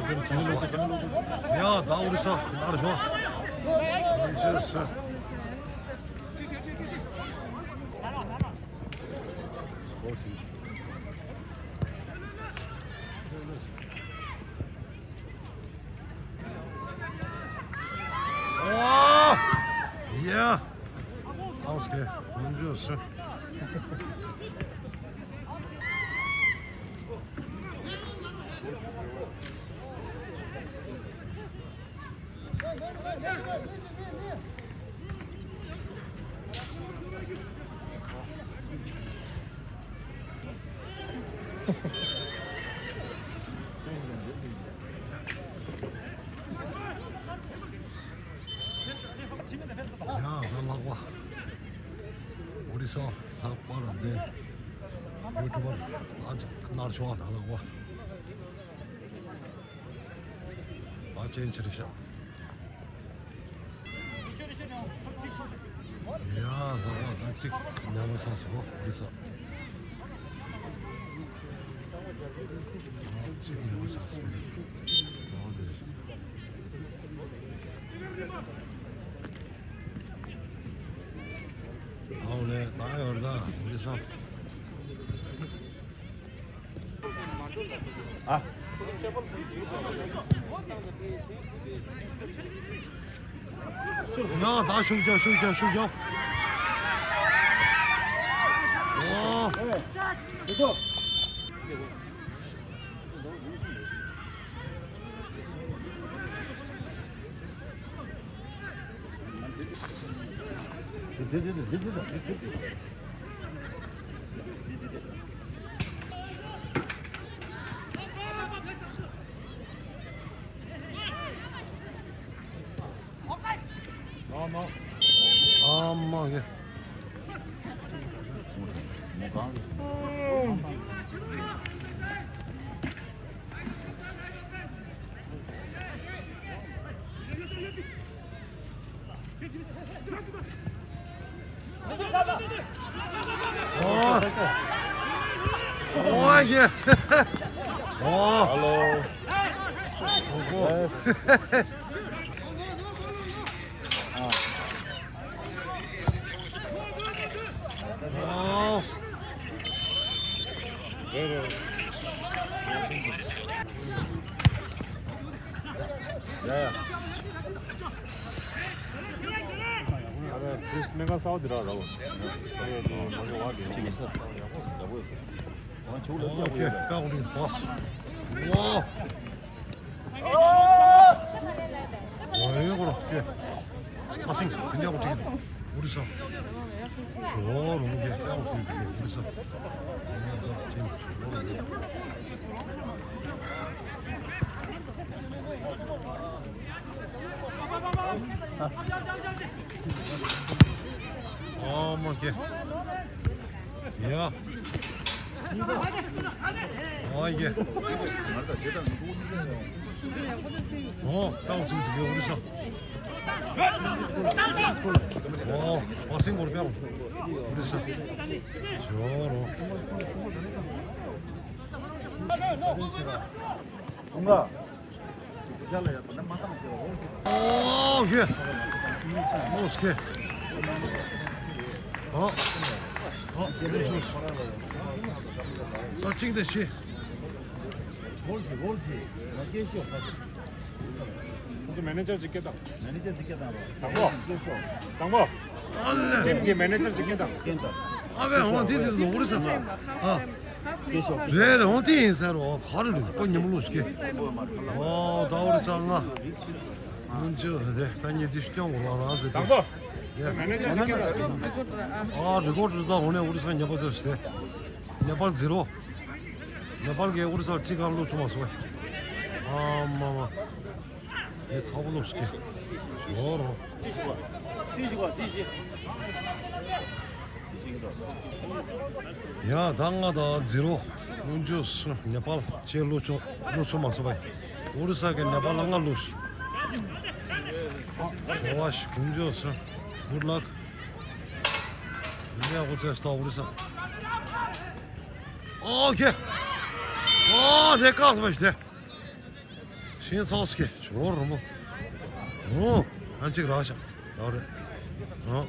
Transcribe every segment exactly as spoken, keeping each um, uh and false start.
ཡ་ད་ཨོ་རི་ས་ནར་ཤོ། ཡང་ཅི་ས། ཨོ། ཡ། ཨོ་ཁེ། ཡང་ཅི་ས། ཡ་ད་ལག་པ། ཨོ་རི་ས་ལྷག་པར་དེ་ཡུ་ཊུབ་པར་ཨ་ཅིག་ནར་ཤོ་ཨ་ད་ལག་པ། ཨ་ཅན་ཆེ་རེད་ཤག་ཡ་ལྷག་པ་ཨ་ཅིག་ཉམས་ས་སོ་ཨོ་རི་ས། ཨ་ཅིག་ཉམས་ས་སོ་ཨོ་དེ། ཨའོ་ལེ། ད་ཡོར་ད་ཨོ་རི་ས། ཨ། ཡ་ད་ཤུགས་རྒྱབ་ཤུགས་རྒྱབ་ཤུགས་རྒྱབ། ཨོ། ཨ་མ་གི། ཨོ། ཨོ་ཡེ། ཨོ། ཧ་ལོ། ཨོ། ཨོ། རེད་རེད། ཡ་ཡ། ཨ་རེ། ཁྱེད་སྨན་ཁང་གསར་པ་འདི་རག་ར་བ། ཨ་རེ། འདི་མ་གི་བ་འདི་ཡོང་། ཡག་པོ་ཡོད་ས། ཡག་པོ་ཡོད་ས། ཨོ་ཁེ། That one is boss. ཝའོ། ཝའོ་ཡོད་གོ་ར་ཁེ། ཨ་སིང་དེ་འདྲ་གོ་ཁེ། ཨོ་རི་ས། ཨོ་རོ་ཁེ། ཨོ་སིང་དེ་ཨོ་རི་ས། ཨོ་མ་ཁེ། ཡ། ཨོ་ཡེ། ཨོ་ཏའོ་ཚུགས་ཚུགས་ཡོད་ཨོ་རི་ས། ཨོ་ཨ་སིང་གོར་པའོ་ཨོ་རི་ས། ཞོ་རོ། ཨོ་ཁེ། ཨོ་ཁེ། ཨོ། ཨོ། ད་གཅིག་དེ་ཤི། ཁོང་ཚོ་མེ་ནེ་ཇར་ཅིག་སྐད་བཏང་། མེ་ནེ་ཇར་ཅིག་སྐད་བཏང་རོགས། དང་པོ། དང་པོ། ཊིམ་གྱི་མེ་ནེ་ཇར་ཅིག་སྐད་བཏང་། སྐད་བཏང་། ཨ་བས་འོང་དེ་དེ་ལོ་ཨོ་རི་ས་ས། ཨ། རེད་རེད། འོང་དེ་ཡིན་ཟེར་རོ། ག་རེ་རེད། པ་ཉམས་ལོ་སྐད། ཨོ་ད་ཨོ་རི་ས་ང་། མུན་ཅོ་རེད། ད་ཉེ་དུ་སྐྱོང་གོ་ལ་ར་ཟེར་ཏེ། དང་པོ། ཡ། མེ་ནེ་ཇར་ཅིག་སྐད་བཏང་། ཨ་རི་ཀོར་ཌི་ད་འོང་ནས་ཨོ་རི་ས་ཉེ་པ་ཟེར་ཟེར། ནེ་པཱལ་ཛི་རོ། ནེ་པཱལ་གྱི་ཨོ་རི་ས་ཁྲི་ཁར་ལོ་ཆུང་བ་སོ། ཨ་མ་མ། དེ་ཚ་པོ་ལོ་སྐད། ཞོ་རོ། ཡ་ད་ང་ད་ཛི་རོ། ཀུན་སྤྱོད་སུ་ནེ་པཱལ་ཆེ་ལོ་ཆུང་ལོ་ཆུང་མ་སོ་བས། ཨོ་རི་ས་གི་ནེ་པཱལ་ལ་ང་ལོ་སུ། ཞོ་བ་ཞིག་ཀུན་སྤྱོད་སུ། Good luck. ཡ་ཨོ་ཙེ་སྟོ་ཨོ་རི་ས། ཨོ་ཁེ། ཨོ་དེ་ཀག་སོ་བས་དེ། ཁྱེད་ཚོགས་ཀྱི་ཇོ་རོ་རོ་མོ། ཨོ། ཨ་ཅིག་རག་ཤག་ཡོད་རེད། ཨོ།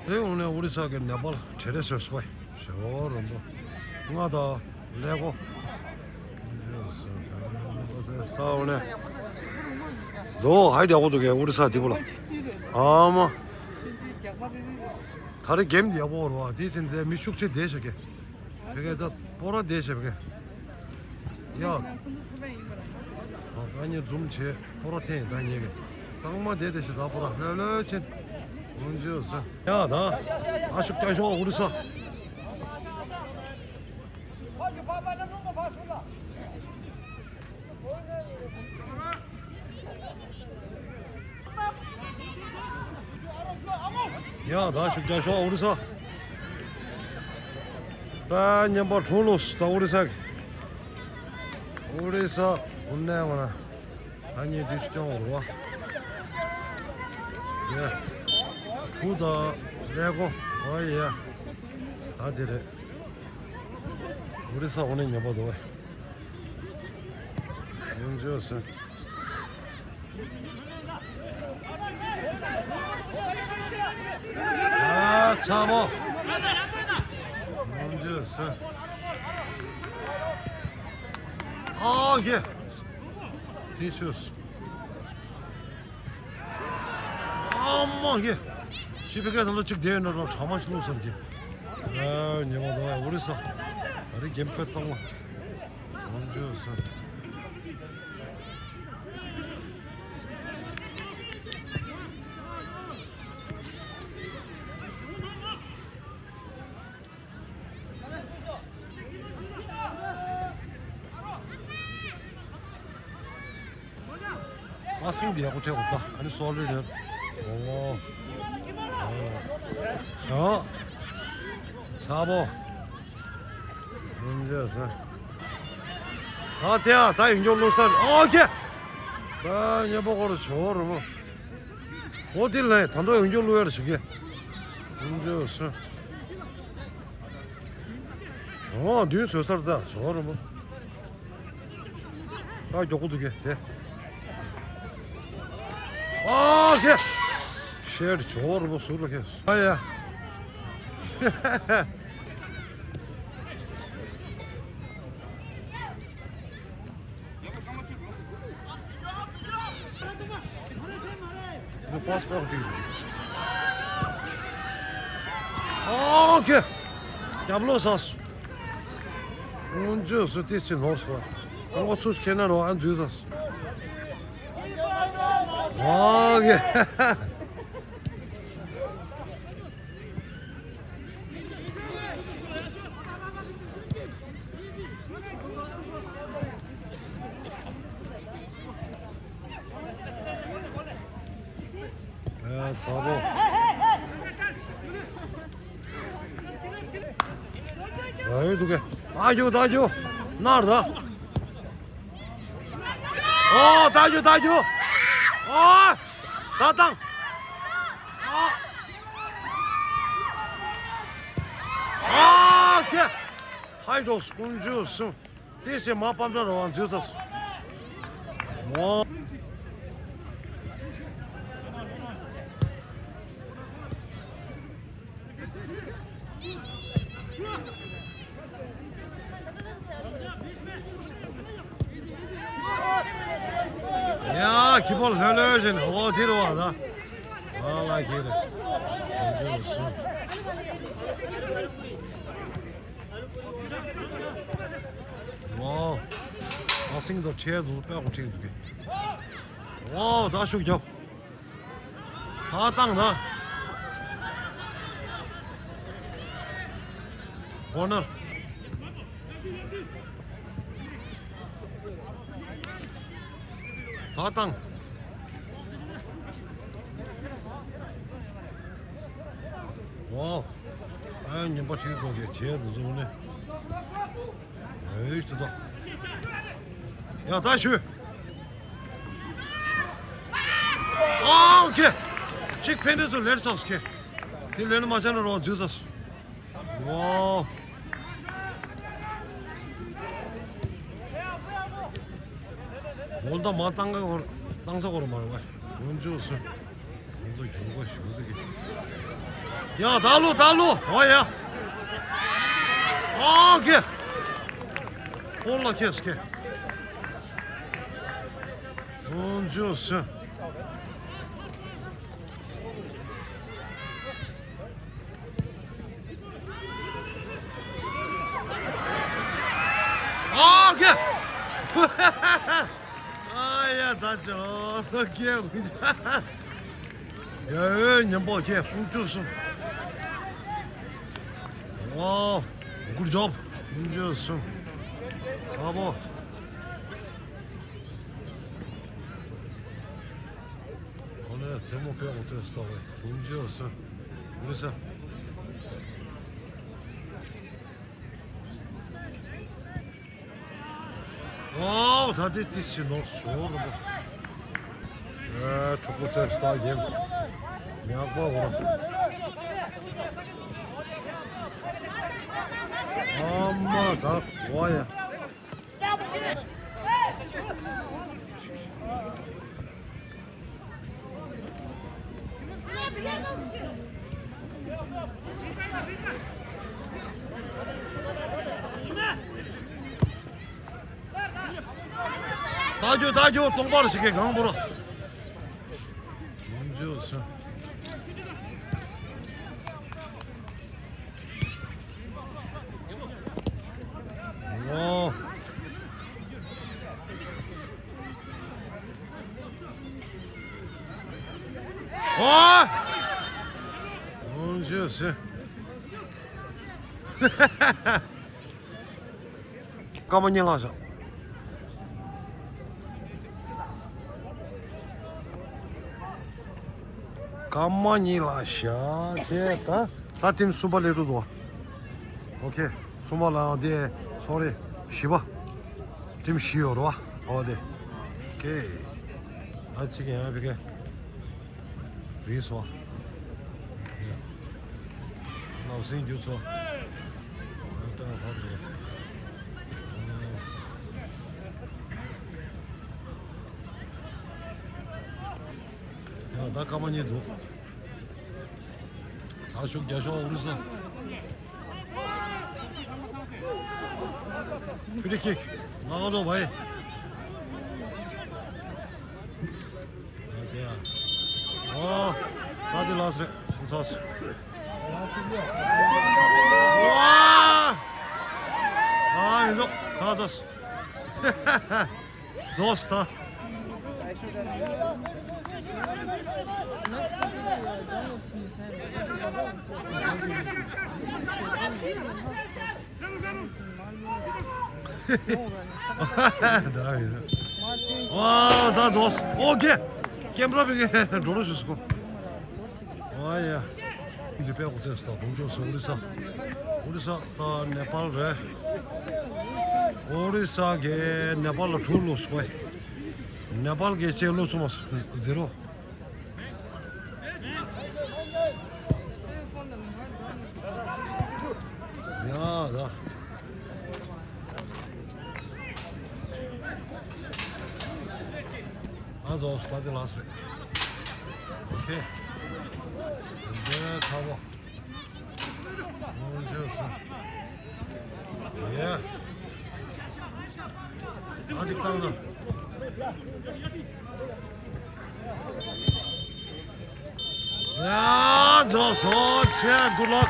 རེད། འོང་ནས་ཨོ་རི་ས་གི་ནེ་པཱལ་བྲེ་རེ་སོས་སོའི་ཇོ་རོ་རོ་མོ། ང་དང་ཀླད་ཀོར། ས་འོང་ནས། རོ་ཧའི་ཡག་པོ་འདུག་གས་ཨོ་རི་ས་འདི་པོ་ལ། ཨ་མ། ད་རེས་གེམ་ཡག་པོ་རེད་བ། དེ་ཚེ་མཛད་མི་ཤུགས་ཆེ་བསྡད་ཤག་གས། དེ་གས་ད་སྤོ་ར་བསྡད་ཤག་གས། ཡ། ཨ་ད་ངས་འཛུམ་བྱས་སྤོ་ར་འཐེན་ད་ཉེ་གས། ཚང་མ་བསྡད་བསྡད་ཤག་ད་སྤོ་ར་ལྷོད་ལྷོད་ཕྱིན། འོན་ཅི་ཟེར། ཡ་ད། ཨ་ཤུག་རྒྱག་ཤོག་ཨོ་རི་ས། ཡ་ད་ཤུགས་རྒྱག་ཤོག་ཨོ་རི་ས། པ་ཉན་པ་གྲོང་ལོ་ད་ཨོ་རི་ས་གི། ཨོ་རི་ས་འུ་ནས་མ་ན། ད་ངས་དུས་སུ་སྐྱོང་བ་རུ་བ། ཡ། བུ་ད་ཀླད་ཀོར་ཨོ་ཡ། ད་དེ་རེད། ཨོ་རི་ས་འུ་ནས་ཉན་པ་འདུག་བས། འོན་ཅི་ཟེར། ཨ་ཚ་པོ། འོན་ཅི་ཟེར། ཨ་ཧེ། དེ་ཆུ། ཨ་མ་ཧེ། ཤི་པི་ཀ་དང་ལོ་གཅིག་དེ་ཡོད་ན་རོ་གྲ་མ་ཆུ་ལུག་སོར་གི། ཨ་ཉེ་མ་དང་ཨོ་རི་ས། ཨ་རི་གེམ་པེ་གཙང་མ། འོན་ཅི་ཟེར། ཨ་སིང་འདི་ཡག་པོ་ཁྲེག་གོ་ད་ཨ་ནི་སོལ་རེད་རེད། ཨོ། ཨོ། ཚ་པོ། ཨོ་ཛེ་ས། ད་དེ་ཨ་ད་ཡིན་འགྱོ་ལོ་སར་ཨོ་ཁེ། ད་ཉེ་པོ་ཁོ་ར་ཆོ་རུ་མོ། ཨོ་དེ་ལས་ད་འདོ་ཡིན་འགྱོ་ལོ་ཡར་ཞིག་གེ། ཨོ་ཛེ་ས། ཨོ་དུས་སོ་སར་ད་ཆོ་རུ་མོ། ཨ་མགྱོགས་པོ་འདུག་གས་དེ། ཨ་ཁེ། ཤེར་ཇོ་རུ་པོ་ཟུར་ལ་ཁེ། ཨ་ཡ། འདི་པཱས་པཱས་འགྲིག་འདུག་ཨོ་ཁེ། རྒྱབ་ལོག་ཟ་སོང་། འོན་ཅོག་སུ་དེ་ཕྱི་ནོར་སོང་། ཨ་ངོ་ཚུར་ཁེ་ན་རོ་ཨ་འཛུལ་ཟ་སོང་། ཨོ་ཁེ། ཨེ་ཚ་པོ། ཨེ་འདུག་གས། ད་རྒྱུག་ད་རྒྱུག་ནར་ད། ཨོ་ད་རྒྱུག་ད་རྒྱུག་ཨོ་ད་བཏང་། ཨོ་ཨོ་ཁེ། ཧའི་ཌོ་སྐུང་ཇུ་སུ། དེ་ཕྱིར་མ་པ་འདྲ་རོ་བ་འཛུལ་ཐུབ། ཨོ། ཡ་ཁྱི་པོ་ལྷོད་ལྷོད་བཞིན་འོ་དེ་རུ་བ་ད། ཨ་ལ་ཁྱི་རེད། ཝའོ། ཨ་སིང་དང་ཁྲལ་འདུག་དཔེ་ཁོ་ཁྲིག་འདུག་གི། ཝའོ་ད་ཤུགས་རྒྱབ། ད་བཏང་ན། གོ་ནར། ད་བཏང་། ཝའོ། ཨ་ཉན་པ་ཁྲིག་འདུག་གི་ཁྲལ་འདུག་འདུག་ནས། ཨེ་ཤི་ད། ཡ་ད་ཤུ། ཨོ་ཁེ། གཅིག་ཕན་འདྲ་ཚོ་ལེར་སོགས་ཁེ། དེ་ལེན་མ་བྱས་ན་རོ་འཛུལ་ཚོ། ཝའོ། འོ་ད་མ་བཏང་ག་བར་བཏང་ས་བར་མ་རེད་བ། ཡོང་འཇོག་སོང་། ཁོང་ཚོ་ཡོང་ག་ཞུ་གི་ཡ། ད་ལོ་ད་ལོ། འོ་ཡ། ཨོ་ཁེ། ཧོ་ལ་ཁེ་སི་ཁེ། ཡོང་འཇོག་སོང་། ཨོ་ཁེ། ཨ་ཡ་ད་ཅོ་ལོ་ཁེ། ཡ་ཡ་ཉམས་པོ་ཁེ་ཕུང་བཅུ་སོང་། ཝའོ། Good job. ཕུང་བཅུ་སོང་། ས་བོ། ཨོ་ནེ་སེ་མོ་པེ་ཨོ་ཏེ་སྟོ་བེ་ཕུང་བཅུ་སོང་། ལུས་ས། ཝའོ། ད་དེ་ཏི་སི་ནོར་སོ་རུ་འདུག་ཨ་ཕྲུ་གུ་ཚོས་ལྟ་རྒྱབ་ཉག་པ་འོ་ར། ཨ་མ་ད་ཝ་ཡ། ད་རྒྱུ་ད་རྒྱུ་སྟོང་པར་ཞིག་གི་གང་བོར། ཨོ། ཨོ། ཨོ་ཞེས་ཟེར། སྐར་མ་གཉིས་ལྷག་བཞག་སྐར་མ་གཉིས་ལྷག་བཞག་དེ་ད་ད་ཊིམ་གསུམ་པ་སླེབས་འགྲོ་འདུག་ཨོ་ཁེ། གསུམ་པ་ལ་དེ་སོ་རེ་བཞི་པ། ཊིམ་བཞི་ཡོད་རེད་བ། ཨོ་དེ། ཨོ་ཁེ། ད་གཅིག་ཡང་ཕི་ཀེ། རིང་སོ། ལག་སེང་རྒྱུ་སོ། ང་ཏང་ཧོར་རེད། ཡང་ད་སྐར་མ་གཉིས་འདུག་ད་ཤུགས་རྒྱག་ཤོག་ཨོ་རི་ས། ཕི་རི་ཁིག་ང་ང་ཚོ་བའི། ཨོ། ད་དེ་ལགས་རེད། ཚོགས། ཨ་མི་འདུག་ཚ་ཚ། རྫོགས་ད། ད་རེད། ཨ་ད་རྫོགས། ཨོ་ཁེ། ཀེམ་ར་བི་གེ་འགྲོ་རོགས་ཞུ་སྐོ། ཨོ་ཡ། འདི་པའི་ཨོ་ཙེ་སྟ་ཁོང་ཚོ་སོ་ཨོ་རི་ས། ཨོ་རི་ས་ད་ནེ་པཱལ་རེད། ཨོ་རི་ས་གེ་ནེ་པཱལ་ལ་དྲུག་ལོ་སུ་བའི། ནེ་པཱལ་གེ་ཅེ་ལོ་སུ་མ་ཟི་རོ། ཡ་ད། ཨ་ཟོ་སྟ་དེ་ལགས་རེད། ཨོ་ཁེ། འདི་ཚ་བོ། ཨོ་ཇོ་སོ། ཡ། ཨ་ཅིག་བཏང་ན། ཡ་ཛོ་སོ་ཆེ་གུ་ལག་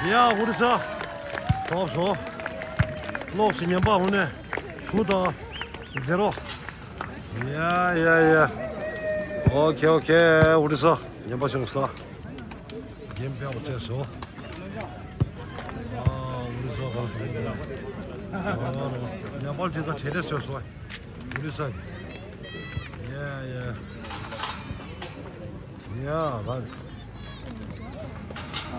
ཡ་ཨོ་རི་ས། ཐོབ་སོ། ལོག་སི་ཉན་པ་ཧུ་ནེ། ཐུ་ད། ཛེ་རོ། ཡ་ཡ་ཡ། ཨོ་ཁེ་ཨོ་ཁེ་ཨོ་རི་ས། ཉན་པ་བྱུང་ས། རྒན་པའི་ཨོ་ཚེ་སོ། ཨ་ཨོ་རི་ས་གང་ཞུ། ཉན་པ་ཇི་ད་ཁྲེ་རེ་སོ་སོ། ཨོ་རི་ས། ཡ་ཡ། ཡ་ད།